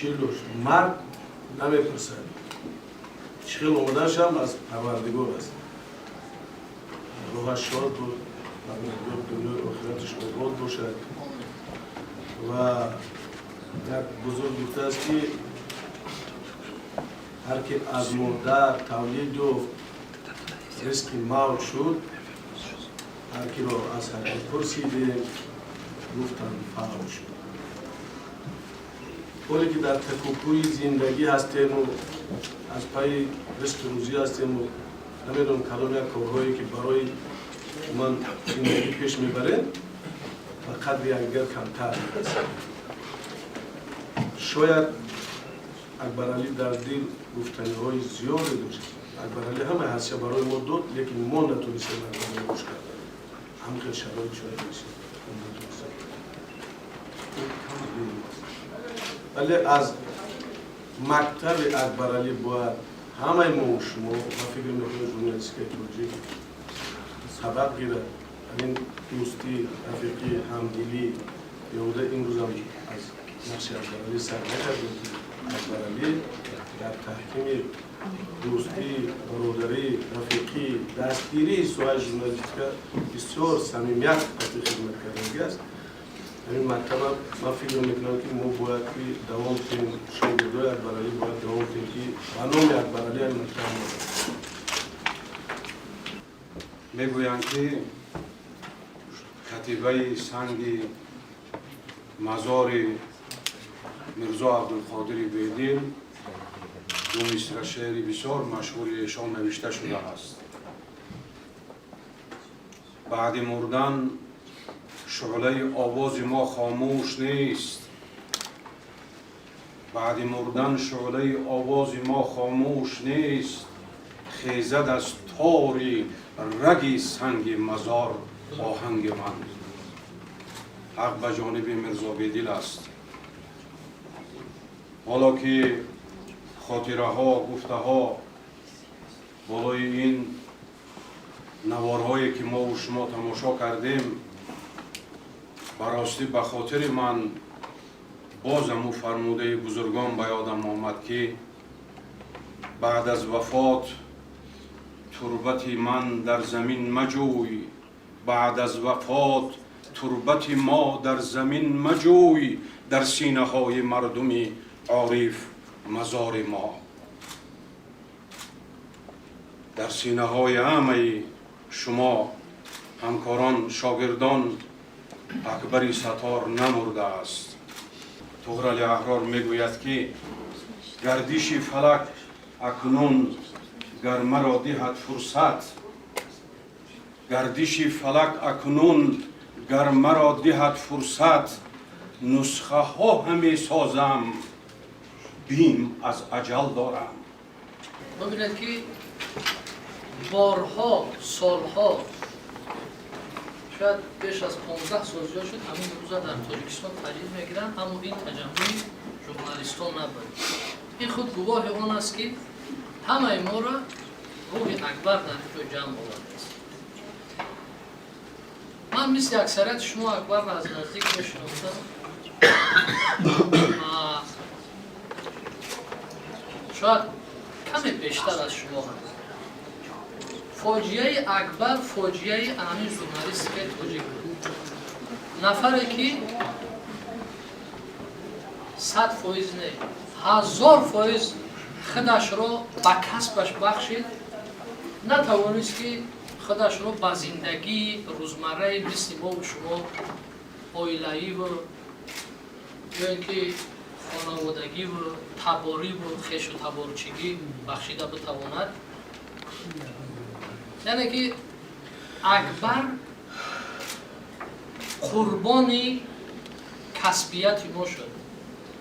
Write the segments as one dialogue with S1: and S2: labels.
S1: 40 дошт. Марг намепурсад, чӣ хел омодаашам аз Парвардигор аст. Рӯҳаш шод буд, Парвардигор дунёи охираташ обод бошад. Ва як бузург гуфтааст, ки ҳар ки аз модар тавлид ёфт, ризқи мавт шуд. Ҳар киро аз ҳар пурсидем, гуфтанд, фавт шуд. Ҳоле ки дар такупӯи зиндагӣ ҳастему аз пайи ризқи рӯзӣ ҳастему намедонам, кадом як корҳое ки барои ман зиндагӣ пеш мебарем, ба қадри якдигар камтар мерасем. Шояд Акбаралӣ дар дил гуфтаниҳои зиёде дошт. Акбаралӣ ҳамаи ҳастия барои мо дод, лекин мо натонистем Акбаралӣ гӯш кардан. Ҳам хел шароит шояд нестем, натонистем. Вале аз мактаби Акбаралӣ бояд ҳамаи мо шумо, ма фикр мекунем, журналистикаи тоҷик сабақ гирад. Ҳамин дӯстӣ, рафиқӣ, ҳамдилӣ беҳуда. Имрӯзам аз нақши Акбаралӣ сар накардем, ки Акбаралӣ дар таҳкими дӯстӣ, бародарӣ, рафиқӣ, дастгирии соҳаи журналистика бисёр самимият қати хидмат кардагӣ аст. Ҳамин мактаба ман фикр мекунам, ки мо бояд ки давом кунем. Шогирдои Акбаралӣ бояд давом кунем, ки ба номи Акбаралӣ ҳамин мактаб монад.
S2: Мегӯянд, ки катибаи санги мазори Мирзо Абдулқодири Бедил ду мисра шеъри бисёр машҳури эшон навишта шудааст: «Баъди мурдан шӯълаи овози мо хомӯш нест, баъди мурдан шӯълаи овози мо хомӯш нест, хезад аз тори раги санги мазор оҳанги ман». Ҳақ ба ҷониби Мирзо Бедил аст. Ҳоло ки хотираҳо, гуфтаҳо болои ин наворҳое, ки мову шумо тамошо кардем, ба ростӣ ба хотири ман боз ҳаму фармудаи бузургон ба ёдам омад, ки баъд аз вафот турбати ман дар замин маҷӯй, баъд аз вафот турбати мо дар замин маҷӯй, дар синаҳои мардуми ориф мазори мо. Дар синаҳои ҳамаи шумо, ҳамкорон, шогирдон, Акбари Саттор намурдааст. Туғрали Аҳрор мегӯяд, ки гардиши фалак акнун гар маро диҳад фурсат, гардиши фалак акнун гар маро диҳад фурсат, нусхаҳо ҳаме созам, бим аз аҷал дорам.
S3: Бибинед, ки борҳо, солҳо, шояд беш аз 15 сол зиёд шуд, ҳамин рӯза дар Тоҷикистон таҷлил мегиранд, аммо ин таҷаммуи журналистон набуд. Ин худ гувоҳи он аст, ки ҳамаи моро рӯҳи Акбар дар ин ҷо ҷамъ овардааст. Ман мисли аксарияти шумо Акбарро аз наздик мешинохтам ва шояд каме бештар аз шумо ҳам. Фоҷиаи Акбар фоҷиаи ҳамин журналистикаи тоҷик буд. Нафаре ки 100% не, 1000% худашро ба касбаш бахшид, натавонист, ки худашро ба зиндагии рӯзмарраи мисли мову шумо, оилаиву ё ин ки хонаводагиву табориву хешу таборчигӣ бахшида битавонад. Яъне ки Акбар қурбони касбияти мо шуд.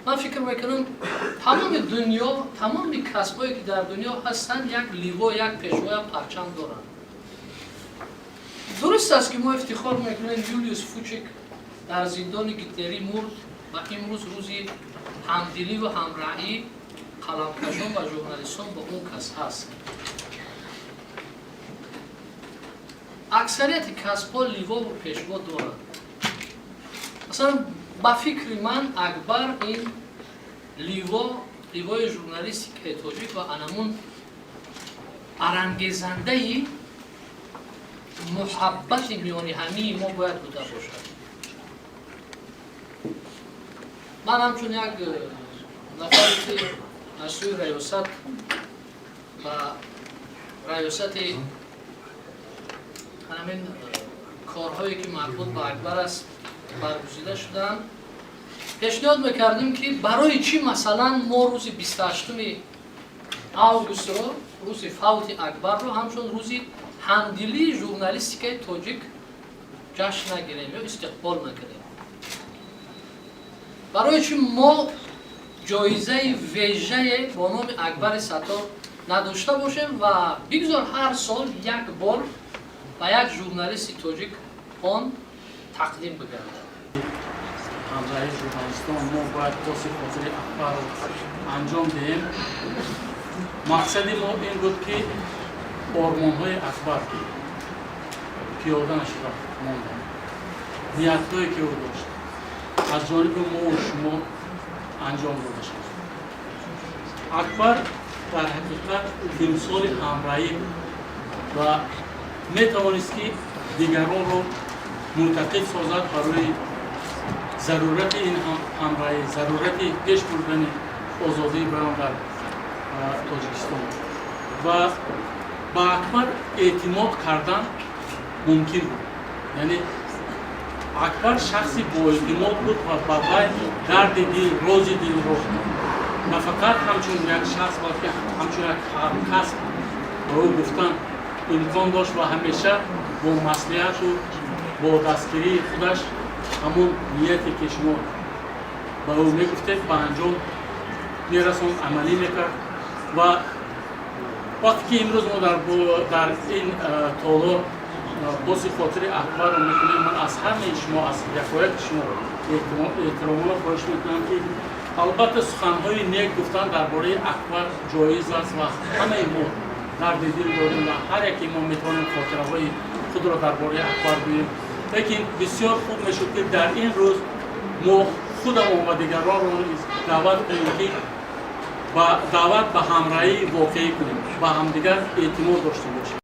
S3: Ман фикр мекунам, тамоми дунё, тамоми касбҳое, ки дар дунё ҳастанд, як ливо, як пешво, як парчам доранд. Дуруст аст, ки мо ифтихор мекунем, Юлиус Фучик дар зиндони гитлерӣ мурд ва имрӯз рӯзи ҳамдилӣ ва ҳамраҳӣ қаламкашон ва журналистон бо он кас ҳаст. Аксарияти касбҳо ливову пешво доранд. Масалан, ба фикри ман, Акбар ин Ливо, ливои журналистикаи тоҷик ва анамун барангезандаи муҳаббати миёни ҳамии мо бояд буда бошад. Ман ҳамчун як нафаре, ки аз сӯи раёсат ба раёсати ҳамин корҳое, ки марбут ба Акбар аст, баргузида шуданд, пешниҳод мекардем, ки барои чӣ, масалан, мо рӯзи 28 августро, рӯзи фавти Акбарро, ҳамчун рӯзи ҳамдилии журналистикаи тоҷик ҷашн нагирем ё истиқбол накунем? Барои чӣ мо ҷоизаи вежае бо номи Акбари Саттор надошта бошем ва бигзор ҳар сол як бор ба як журналисти тоҷик он тақдим бигардад?
S4: Ҳамраҳи журналистон мо бояд поси хотири Акбарро анҷом диҳем. Мақсади мо ин буд, ки ормонҳои Акбар, ки пиёда нашуда монданд, ниятҳое, ки ӯ дошт, аз ҷониби мову шумо анҷом дода шавад. Акбар дар ҳақиқат тимсоли ҳамраҳӣ буд ва метавонист, ки дигаронро мӯътақид созад барои зарурати ин ҳамраҳӣ, зарурати пеш бурдани озодии баён дар Тоҷикистон. Ва ба Акбар эътимод кардан мумкин буд, яъне Акбар шахси боэътимод буд ва ба вай дарди дил, рози дилро на фақат ҳамчун як шахс, балки ҳамчун як ҳамкасб ба ӯ гуфтан имкон дошт ва ҳамеша бо маслиҳату бо дастгирии худаш ҳамон нияте, ки шумо ба ӯ мегуфтед, ба анҷом мерасонд, амалӣ мекард. Ва вақте ки имрӯз мо дар ин толор поси хотири Акбарро мекунем, ман аз ҳамаи шумо, аз якояки шумо эҳтиромона хоҳиш мекунам, ки албатта суханҳои нек гуфтан дар бораи Акбар ҷоиз аст ва ҳамаи мо дарди дил дорем ва ҳар яке мо метавонем хотираҳои худро дар бораи Акбар гӯем, лекин бисёр хуб мешуд, ки дар ин рӯз мо худамон ва дигаронро низ даъват кунем, ки ба даъват ба ҳамраҳии воқеӣ кунем, ба ҳамдигар эътимод дошта бошем.